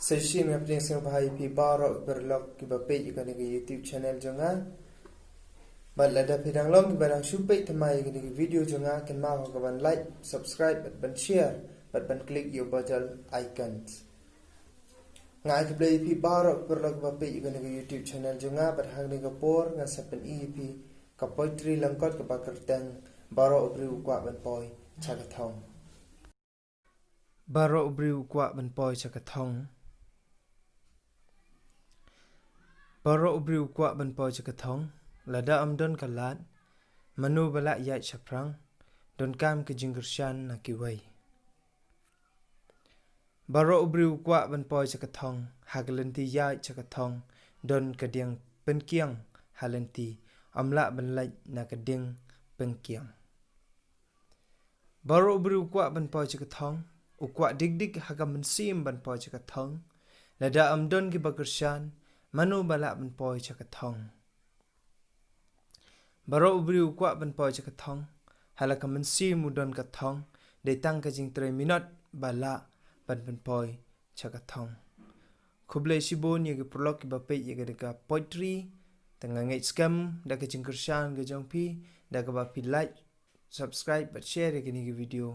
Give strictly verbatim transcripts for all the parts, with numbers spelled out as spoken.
Sa shisien nga pdiang sngewbha ïa phi baroh ki paralok kiba peit ïa kane ka YouTube channel jong nga. Bad lada phi dang long kiba dang shu peit thymmai ïa kane ka video jong nga, kynmaw ha ka ban like, subscribe bad ban share bad ban click ïa u bell icon. Nga ai khublei ïa phi baroh ki paralok kiba peit ïa kane ka YouTube channel jong nga, bad ha kane ka por nga sa pyni ïa phi ka poetry lyngkot kaba kyrteng Baroh u briew u kwah ban poi sha ka thong. Baroh u briew u kwah ban poi sha ka thong. Baroh u briew u kwah ban poi sha ka thong. Lada ym don ka lad, mano ba lah ïaid shaphrang? Donkam ka jingkyrshan na kiwei. Baroh u briew u kwah ban poi sha ka thong. Ha ka lynti ïaid sha ka thong, don ka dieng pynkiang ha lynti, ym lah ban leit na ka dieng pynkiang. Baroh u briew u kwah ban poi sha ka thong. U kwah dik dik ha ka mynsiem ban poi sha ka thong. Lada ym don kiba kyrshan, mano ba lah ban poi sha ka thong? Baroh u briew u kwah ban poi sha ka thong. Ha la ka mynsiem u don ka thong. Dei tang ka jingtrei minot ba lah ban pynpoi sha ka thong. Khublei shibun ïa ki paralok kiba peit ïa kane ka poetry. Te nga ngeit skhem da ka jingkyrshan ka jong phi, da kaba phi like, subscribe bad share ïa kane ka video,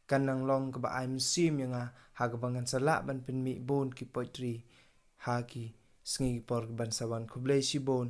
kan nang long kaba ai mynsiem ïa nga ha kaba ngan sa lah ban pynmih bun ki poetry ha ki sngi ki por ki ban sa wan. Khublei shibun.